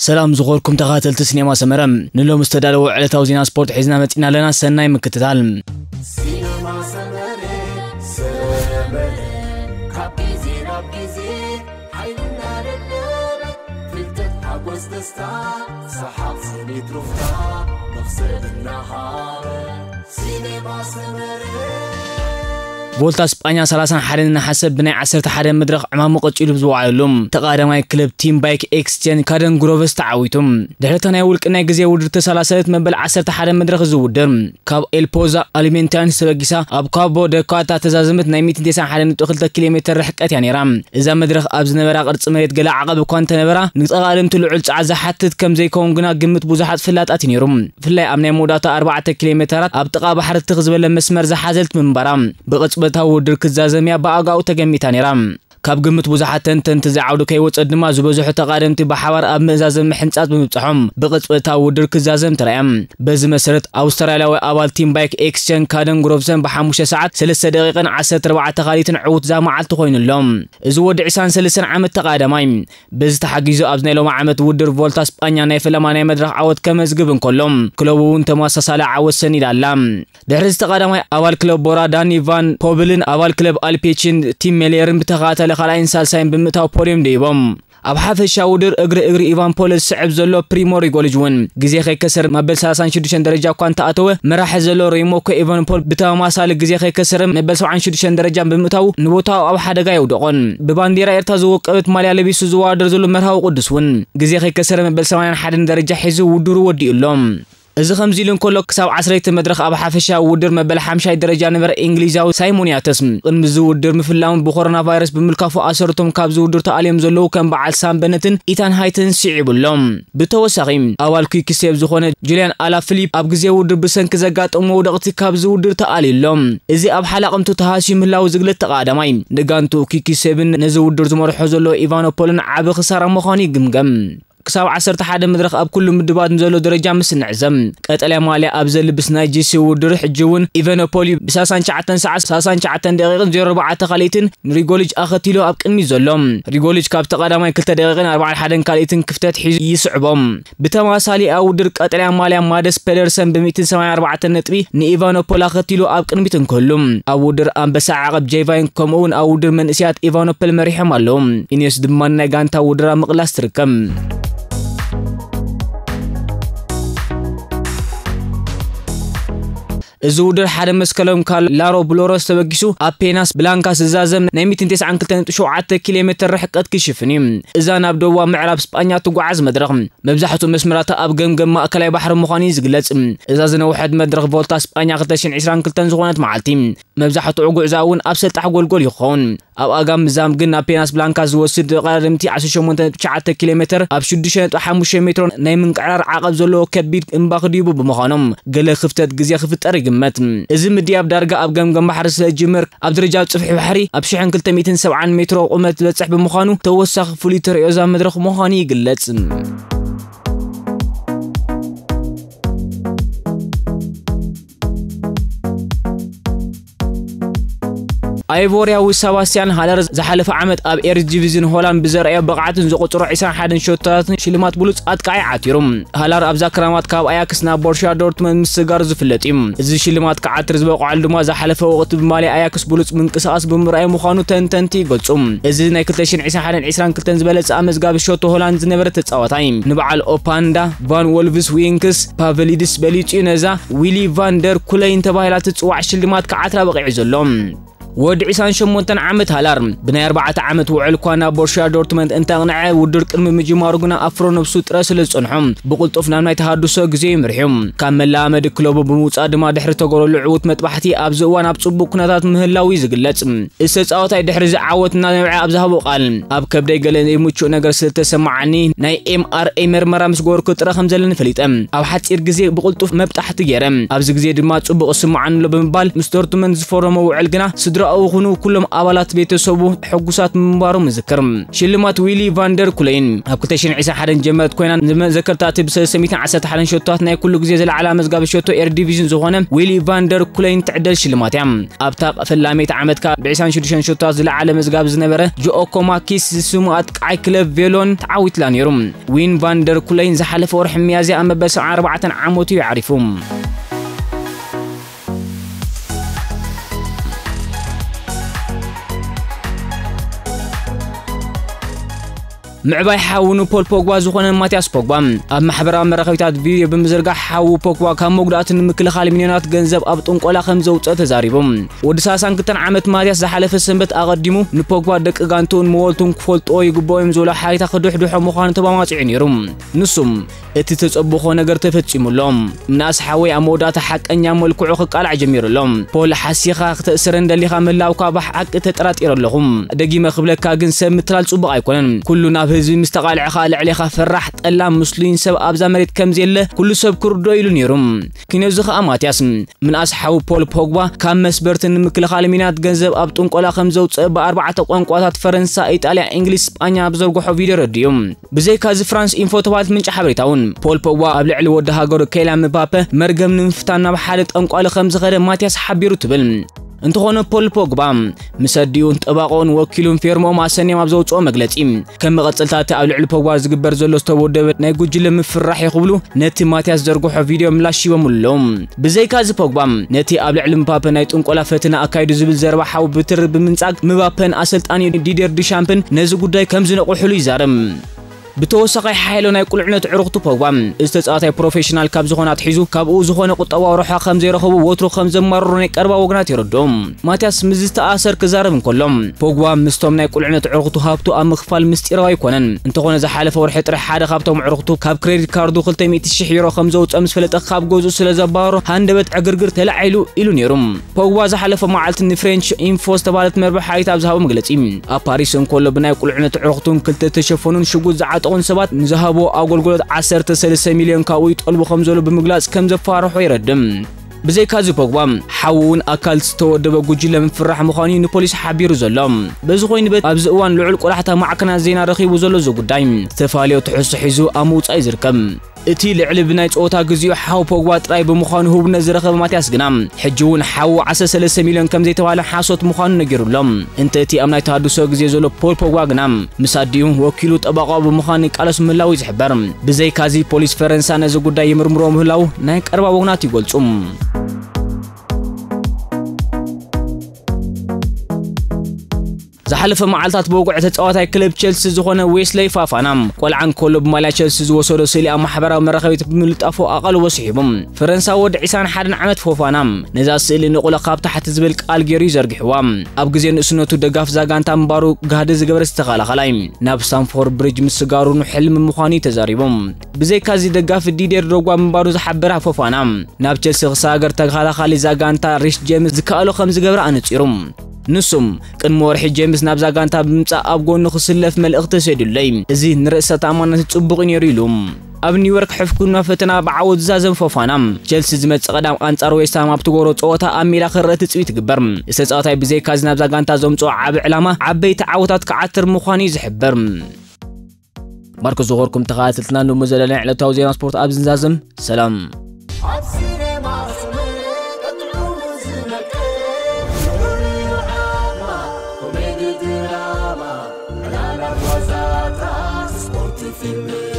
ሰላም ዝኾርኩም ተኻተልቲ ሲኔማ ሰመረ፣ ንሎም ዝተዳለወ ዕለታዊ ዜና ስፖርት ሒዝና መጺና ኣለና። ሰናይ ምክትታል። ሲነማ ሰመረ ሰመረ ካብ ግዜ ናብ ግዜ ሓይልና ደለበ ፍልጠት ሓጎስ ደስታ ሰሓቕ ስኒት ሩፍታ መኽሰብ እናሃበ ሲነማ ሰመረ ቮልታ ስጳኛ ሰላሳን ሓደን ነሓሰ ብናይ ዓሰርተ ሓደ መድረኽ ዕማሙ ቀጺሉ ብዝወዓለሉ ተቓዳማይ ክለብ ቲም ባይክ ኤክስቼንጅ ካደን ግሮቨስ ተዓዊቱ። ድሕሪ እታ ናይ ውልቂ ናይ ግዜ ውድድር ተሰላሰለት መበል ዓሰርተ ሓደ መድረኽ ዝውድር ካብ ኤልፖዛ ኣሊሜንታንስ ተበጊሳ ኣብ ካቦ ደኳታ ተዛዘመት ናይ ሚእትን ተስዓን ሓደን ነጥቢ ክልተ ኪሎ ሜተር ርሕቀት እያ ነይራ። እዛ መድረኽ ኣብ ዝነበራ ቅርጺ መሬት ገለ ዓቐብ እኳ እንተነበራ ንተቓደምቲ ልዑል ጸዓት ዝሓትት ከም ዘይከውን ግና ግምት ብዙሓት ፍላጣት እዩ ነይሩ። ብፍላይ ኣብ ናይ መወዳእታ ኣርባዕተ ኪሎ ሜተራት ኣብ ጥቓ ባሕሪ ትኽ ዝበለ መስመር ዝሓዘልት ምንባራ ብቕጽበታዊ ውድድር ክትዛዘም እያ ብኣጋኡ ተገሚታ ነይራ። ካብ ግምት ብዙሓት ተንተንቲ እዚ ዓውዲ ከይወጸት ድማ ዝበዝሑ ተቓደምቲ ብሓባር ኣብ ምእዛዘ ምሕንጻጽ ብምብጽሖም ብቕጽበታዊ ውድድር ክዛዘም ተራእያ። በዚ መሰረት ኣውስትራልያዊ ኣባል ቲም ባይክ ኤክስቸን ካደን ግሮቭሰን ብሓሙሽተ ሰዓት ሰለስተ ደቂቕን ዓሰርተ ኣርባዕተ ካሊትን ዕውት እዛ መዓልቲ ኮይኑ ኣሎ። እዚ ወዲ ዕስራን ሰለስተን ዓመት ተቓዳማይ በዚ ተሓጊዙ ኣብዚ ናይ ሎሚ ዓመት ውድድር ቮልታ ስጳኛ ናይ ፈለማ ናይ መድረኽ ዓወት ከመዝግብ እንከሎ ክለቡ እውን ተመሳሳሊ ዓወት ሰኒዳ ኣላ። ድሕሪ እዚ ተቓዳማይ ኣባል ክለብ ቦራ ዳኒ ቫን ፖብልን ኣባል ክለብ ኣልፔችን ቲም ሜሌርን ብተኸታታሊ ካልኣይን ሳልሳይን ብምእታው ፖድዮም ደይቦም። ኣብ ሓፈሻ ውድድር እግሪ እግሪ ኢቫን ፖል ዝስዕብ ዘሎ ፕሪሞ ሪጎሊጅ እውን ግዜ ከይከሰር መበል ሰላሳን ሽዱሽተን ደረጃ እኳ እንተኣተወ መራሒ ዘሎ ሬሞኮ ኢቫን ፖል ብተመሳሳሊ ግዜ ከይከሰር መበል ሰብዓን ሽዱሽተን ደረጃ ብምእታው ንቦታኡ ኣብ ሓደጋ የውደቖን። ብባንዴራ ኤርትራ ዝወቀበት ማልያ ለቢሱ ዝወዳደር ዘሎ መርሃዊ ቅዱስ እውን ግዜ ከይከሰር መበል ሰማንያን ሓደን ደረጃ ሒዙ ውድድሩ ወዲኡ ኣሎ። እዚ ከምዚ ኢሉ እንከሎ ክሳብ ዓሰርተ መድረኽ ኣብ ሓፈሻ ውድድር መበል ሓምሻይ ደረጃ ነበረ እንግሊዛዊ ሳይሞን ያተስ ቅድሚ እዚ ውድድር ምፍላሙ ብኮሮና ቫይረስ ብምልካፉ ኣሰርቶም ካብዚ ውድድር ተኣልዮም ዘለዉ ከም በዓል ሳም በነትን ኢታን ሃይትን ስዒቡ ኣሎ። ብተወሳኺ ኣባል ኪኪሴብ ዝኾነ ጁልያን ኣላ ፊሊፕ ኣብ ግዜ ውድድር ብሰንኪ ዘጋጠሙ መውደቕቲ ካብዚ ውድድር ተኣልዩ ኣሎ። እዚ ኣብ ሓላቕምቱ ተሃስዩ ምህላዉ ዝግለጽ ተቓዳማይ ንጋንቱ ኪኪሴብን ነዚ ውድድር ዝመርሖ ዘሎ ኢቫኖፖልን ዓቢ ክሳራ ምዃኑ ይግምገም። ክሳብ ዓሰርተ ሓደ መድረኽ ኣብ ኩሉ ምድባት ንዘሎ ደረጃ ምስ እንዕዘብ ቀጠልያ ማልያ ኣብ ዘልብስ ናይ ጂሲ ውድድር ሕጂ እውን ኢቨኖፖል እዩ። ብ ሰላሳን ትሽዓተን ሰዓት ሰላሳን ትሽዓተን ደቂቕን ዜሮ ኣርባዕተ ካልኢትን ንሪጎሊጅ ኣኸቲሉ ኣብ ቅድሚት ዘሎ። ሪጎሊጅ ካብቲ ቀዳማይ ክልተ ደቂቕን ኣርባዓን ሓደን ካልኢትን ክፍተት ሒዙ ይስዕቦም። ብተማሳሊ ኣብ ውድድር ቀጠልያ ማልያ ማደስ ፔደርሰን ብ ሚእትን ሰማንያን ኣርባዕተን ነጥቢ ንኢቫኖፖል ኣኸቲሉ ኣብ ቅድሚት እንክህሉ ኣብ ውድድር ኣንበሳ ዓቐብ ጄቫይን ከምኡ እውን ኣብ ውድድር መንእስያት ኢቫኖፖል መሪሖም ኣለዉ። ኢኔስ ድማ ናይ ጋንታ ውድድር ኣብ ምቕላስ ትርከብ። እዚ ውድድር ሓደ መስከረም ካብ ላሮ ብሎሮስ ተበጊሱ ኣብ ፔናስ ብላንካስ ዝዛዘም ናይ ሚእትን ተስዓን ክልተን ነጥቢ ሸውዓተ ኪሎ ሜተር ርሕቀት ክሽፍን እዩ። እዛ ናብ ደቡባዊ ምዕራብ ስጳኛ ትጓዓዝ መድረኽ መብዛሕትኡ መስመራታ ኣብ ገምገም ማእከላይ ባሕሪ ምዃኑ እዩ ዝግለጽ። እዛ ዝነውሐት መድረኽ ቮልታ ስጳኛ ክልተ ሽሕን ዕስራን ክልተን ዝኾነት መዓልቲ መብዛሕትኡ ጉዕዛ እውን ኣብ ሰጣሕ ጎልጎል ይኸውን። ኣብ ኣጋምዛም ግን ናብ ፔናስ ብላንካ ዝወስድ ቀዳድምቲ ዓሰርተ ሸሞንተ ነጥቢ ትሽዓተ ኪሎ ሜተር ኣብ ሽዱሽተ ነጥቢ ሓሙሽተ ሜትሮ ናይ ምንቅዕራር ዓቐብ ዘለዎ ከቢድ እምባ ክድይቡ ብምዃኖም ገለ ክፍተት ግዜ ክፍጠር ይግመት። እዚ ምድያብ ዳርጋ ኣብ ገምገም ባሕሪ ስለ ዝጅምር ኣብ ደረጃ ጽፍሒ ባሕሪ ኣብ ሽሕን ክልተ ሚእትን ሰብዓን ሜትሮ ቁመት ዝበጽሕ ብምዃኑ ተወሳኺ ፍሉይ ተርእዮ እዛ መድረኽ ምዃኑ ይግለጽ። ኣይቮርያዊ ሰባስቲያን ሃለር ዝሓለፈ ዓመት ኣብ ኤርዲቪዝን ሆላንድ ብዘርኣዮ ብቕዓትን ዝቑጽሮ ዕስራን ሓደን ሸቶታትን ሽልማት ብሉጽ ኣጥቃዒ ዓቲሩ። ሃላር ኣብዛ ክረማት ካብ ኣያክስ ናብ ቦርሻ ዶርትመንድ ምስጋሩ ዝፍለጥ እዩ። እዚ ሽልማት ክዓትር ዝበቕዓሉ ድማ ዝሓለፈ ወቕቲ ብማልያ ኣያክስ ብሉጽ ምንቅስቓስ ብምርኣዩ ምዃኑ ተንተንቲ ይገልጹ። እዚ ናይ ክልተ ሽሕን ዕስራን ሓደን ዕስራን ክልተን ዝበለጸ ኣመዝጋቢ ሸቶ ሆላንድ ዝነበረ ተጻዋታይ ንበዓል ኦፓንዳ ቫን ወልቭስ ዊንክስ ፓቨሊድስ በሊጹ እዩ ነዛ ዊሊ ቫን ደር ኩለይን ተባሂላ ትጽዋዕ ሽልማት ክዓትራ በቒዑ ዘሎ። ወዲ ዕስራን ሸሞንተን ዓመት ሃላር ብናይ ኣርባዕተ ዓመት ውዕል እኳ ናብ ቦርሻ ዶርትመንድ እንተቕንዐ ውድድር ቅድሚ ምጅማሩ ግና ኣፍሮ ነብሱ ጥረ ስለ ዝጸንሖ ብቕልጡፍ ናብ ናይ ተሃድሶ ግዜ ይምርሕዩ። ካብ መላመዲ ክለቡ ብምውጻእ ድማ ድሕሪ ተገረሉ ዕዉት መጥባሕቲ ኣብዚ እዋን ኣብ ጽቡቕ ኩነታት ምህላው እዩ ዝግለጽ። እዚ ተጻዋታይ ድሕሪ እዚ ዓወት እናነብዐ ኣብ ዝሃቦ ቃል ኣብ ከብደይ ገለ ዘይምቹእ ነገር ስለ ዝተሰማዓኒ ናይ ኤምኣርኤ መርመራ ምስ ገበርኩ ጥረ ከም ዘለኒ ፈሊጠ ኣብ ሓጺር ግዜ ብቕልጡፍ መብጣሕቲ ገይረ ኣብዚ ግዜ ድማ ጽቡቕ ይስምዓኒ ኣሎ ብምባል ምስ ዶርትመንድ ዝፈረሞ ውዕል ግና ስድራ ረኣው ይኹኑ ኩሎም ኣባላት ቤተሰቡ ሕጉሳት ምንባሮም ይዝክር። ሽልማት ዊሊ ቫንደር ኩለይን ኣብ ክልተ ሽሕን ዕስራን ሓደን ጀመረት ኮይና፣ ንመዘከርታ እቲ ብ ሰለስተ ሚእትን ዓሰርተ ሓደን ሸቶታት ናይ ኩሉ ግዜ ዝለዓላ መዝጋቢ ሸቶ ኤርዲቪዥን ዝኾነ ዊሊ ቫንደር ኩለይን ትዕደል ሽልማት እያ። ኣብታ ፈላመይቲ ዓመት ከኣ ብ ዕስራን ሽዱሽተን ሸቶታት ዝለዓለ መዝጋቢ ዝነበረ ጆኦኮማኪስ ዝስሙ ኣጥቃዓይ ክለብ ቬሎን ተዓዊትላ ነይሩ። ዊን ቫንደር ኩለይን ዝሓለፈ ወርሒ ሚያዝያ ኣብ መበል ሰብዓን ኣርባዕተን ዓመቱ እዩ ዓሪፉ። ምዕባይ ሓዉ ንፖል ፖግባ ዝኾነ ማቲያስ ፖግባ ኣብ ማሕበራዊ መራኸቢታት ቪድዮ ብምዝርጋሕ፣ ሓዉ ፖግባ ካብ መጉዳእቲ ንምክልኻል ሚልዮናት ገንዘብ ኣብ ጥንቆላ ከም ዘውፅአ ተዛሪቡ። ወዲ ሰላሳን ክልተን ዓመት ማቲያስ ዝሓለፈ ሰንበት ኣቐዲሙ ንፖግባ ደቂ ጋንትኡን መወልቱን ክፈልጥዎ ይግብኦም እዮም ዝበሎ ሓይታ ክድሕድሖ ምዃኑ ተማማጺዑ ነይሩ። ንሱም እቲ ተጸብኾ ነገር ተፈጺሙ ኣሎ። ምናስ ሓወይ ኣብ መወዳእታ ሓቀኛ መልክዑ ክቃላዕ ጀሚሩ ኣሎ። ፖል፣ ሓሲኻ ክተእስረን ደሊኻ ምህላውካ ብሓቂ ተጠራጢረ ኣለኹ። ደጊመ ክብለካ ግን ሰብ ምትላል ጽቡቕ ኣይኮነን። ኩሉ ናብ ህዝቢ ምስ ተቓልዕኻ ልዕሌኻ ፈራሕ፣ ጠላም፣ ምስሉይን ሰብ ኣብዛ መሬት ከም ዘየለ ኩሉ ሰብ ክርድኦ ኢሉ ነይሩ። ኪነዚ ኸኣ ማትያስ ምንኣስ ሓው ፖል ፖግባ ካብ መስበርቲ ንምክልኻል ሚናት ገንዘብ ኣብ ጥንቆላ ከም ዘውፅእ ብኣርባዕተ ቋንቋታት ፈረንሳ፣ ኢጣልያ፣ እንግሊዝ፣ ስጳኛ ኣብ ዘርግሖ ቪድዮ ረድዩ። ብዘይካዚ ፍራንስ ኢንፎ ተባህለት ምንጪ ሓበሬታ እውን ፖል ፖግባ ኣብ ልዕሊ ወዲ ሃገሩ ኬይላን ምባፐ መርገም ንምፍታን ናብ ሓደ ጠንቋሊ ከም ዝኸደ ማትያስ ሓቢሩ ትብል። እንተኾነ ፖል ፖግባ ምስ ኣዲኡን ጠባቆን ወኪሉን ፌርሞኦም ኣሰንዮም ኣብ ዘውፅኦ መግለፂ ከም መቐፀልታ እቲ ኣብ ልዕሊ ፖግባ ዝግበር ዘሎ ዝተወደበ ናይ ጉጅለ ምፍርራሕ እዩ ክብሉ ነቲ ማትያስ ዘርግሖ ቪድዮ ምላሽ ሂቦምሉ ኣለዉ። ብዘይካዚ ፖግባ ነቲ ኣብ ልዕሊ ምባፐ ናይ ጥንቆላ ፈተነ ኣካይዱ ዝብል ዘረባ ሓው ብትሪ ብምንጻግ ምባፐን ኣሰልጣኒ ዲደር ዲሻምፕን ነዚ ጉዳይ ከም ዝነቕሕሉ ይዛረብ። ብተወሳኺ ሓይሎ ናይ ቁልዕነት ዕርኽቱ ፖግባ እዚ ተጻዋታይ ፕሮፌሽናል ካብ ዝኾነ ኣትሒዙ ካብኡ ዝኾነ ቁጠባዊ ረብሓ ከም ዘይረኸቡ ወትሩ ከም ዘማርሩ ናይ ቀረባ ወገናት የረድኦም። ማትያስ ምስ ዝተኣሰር ክዛረብ እንከሎ ፖግባ ምስቶም ናይ ቁልዕነት ዕርኽቱ ሃብቱ ኣብ ምክፋል ምስጢራዊ ኣይኮነን። እንተኾነ ዝሓለፈ ወርሒ ጥራሕ ሓደ ካብቶም ዕርኽቱ ካብ ክሬዲት ካርዱ ክልተ ሚእቲ ሽሕ ዩሮ ከም ዘውፅኦ ምስ ፈለጠ ካብ ገዝኡ ስለ ዘባረሮ ሃንደበት ዕግርግር ተላዒሉ ኢሉ ነይሩ። ፖግባ ዝሓለፈ መዓልቲ ንፍሬንች ኢንፎ ዝተባህለት መርበብ ሓይታ ኣብ ዝሃቦ መግለፂ ኣብ ፓሪስ እንከሎ ብናይ ቁልዕነት ዕርኽቱን ክልተ ተሸፈኑን ሽጉጥ ዝዓጠቑን ሰባት ንዝሃቦ ኣገልግሎት ዓሰርተ ሰለስተ ሚልዮን ካብኡ ይጠልቡ ከም ዘሎ ብምግላፅ ከም ዘፋርሖ የረድም። ብዘይካዚ ፖግባ ሓዉ እውን ኣካል ዝተወደበ ጉጅለ ምፍራሕ ምዃኑ እዩ ንፖሊስ ሓቢሩ ዘሎ። በዚ ኮይኑ በት ኣብዚ እዋን ልዑል ቆላሕታ ማዕከናት ዜና ረኺቡ ዘሎ እዚ ጉዳይ ዝተፈላለዩ ትሕዝቶ ሒዙ ኣብ ምውፃእ እዩ ዝርከብ። እቲ ልዕሊ ብናይ ፀወታ ግዜኡ ሓው ፖግባ ጥራይ ብምዃኑ ህቡብነት ዝረኸበ ማትያስ ግና ሕጂ እውን ሓዉ ዓሰርተ ሰለስተ ሚልዮን ከም ዘይተባህለ ሓሶት ምዃኑ ነጊሩ ኣሎ። እንተ እቲ ኣብ ናይ ተሃድሶ ግዜ ዘሎ ፖል ፖግባ ግና ምስ ኣዲኡ ወኪሉ ጠበቃኡ ብምዃን ይቃለስ ምህላው እዩ ዝሕበር። ብዘይካዚ ፖሊስ ፈረንሳ ነዚ ጉዳይ ይምርምሮ ምህላው ናይ ቀረባ ወገናት ይገልጹ። ዝሓለፈ መዓልታት ብውግዕ ተጻዋታይ ክለብ ቸልሲ ዝኾነ ዌስለይ ፋፋና ቆልዓ እንከሎ ብማልያ ቸልሲ ዝወሰዶ ስእሊ ኣብ ማሕበራዊ መራኸቢት ብምልጣፉ ኣቓልቦ ስሒቡ። ፈረንሳ ወዲ ዕስራን ሓደን ዓመት ፎፋና ነዛ ስእሊ ንቑሎ ካብ ታሕቲ ዝብል ቃል ገይሩ እዩ ዘርጊሕዋ። ኣብ ግዜ ንእስነቱ ደጋፍ ዛጋንታ ምንባሩ ጋህዲ ዝገበረ ዝተኸላኸላይ ናብ ስታንፎርድ ብሪጅ ምስጋሩ ንሕልሚ ምዃኑ እዩ ተዛሪቡ። ብዘይካዚ ደጋፊ ዲዴር ዶጓ ምንባሩ ዝሓበረ ፎፋና ናብ ቸልሲ ክሰጋገር ተኸላኻሊ ዛጋንታ ሪስ ጄምስ ዝከኣሎ ከም ዝገብረ ኣነጺሩ። ንሱም ቅድሚ ወርሒ ጄምስ ናብዛ ጋንታ ብምጻእ ኣብ ጎኑ ክስለፍ መልእኽቲ ሰዲዱለይ። እዚ ንርእሰ ተኣማንነት ጽቡቕ እዩ ነይሩ ኢሉ። ኣብ ኒውዮርክ ሕፍኩና ፈተና ብዓወት ዝዛዘም ፎፋና ቸልሲ ዝመጽእ ቀዳም ኣንጻር ዌስትሃም ኣብ ትገብሮ ጸወታ ኣብ ሜዳ ክረአ ትጽቢት ይግበር። ዝተጻዋታይ ብዘይካዚ ናብዛ ጋንታ ዘምጽኦ ዓቢ ዕላማ ዓበይቲ ዓወታት ክዓትር ምዃኑ እዩ ዝሕበር። ማርኮስ ዝኾርኩም ተኸታተልትና ንሙ ዘለና ዕለታዊ ዜና ስፖርት ኣብ ዝንዛዝም ሰላም። ኣብ ሲኔማ ዝመ ቀጥዑ ዝመቀ ኮሜዲ ድራማ ዕላላ ጓዛታ ስፖርት ፊልም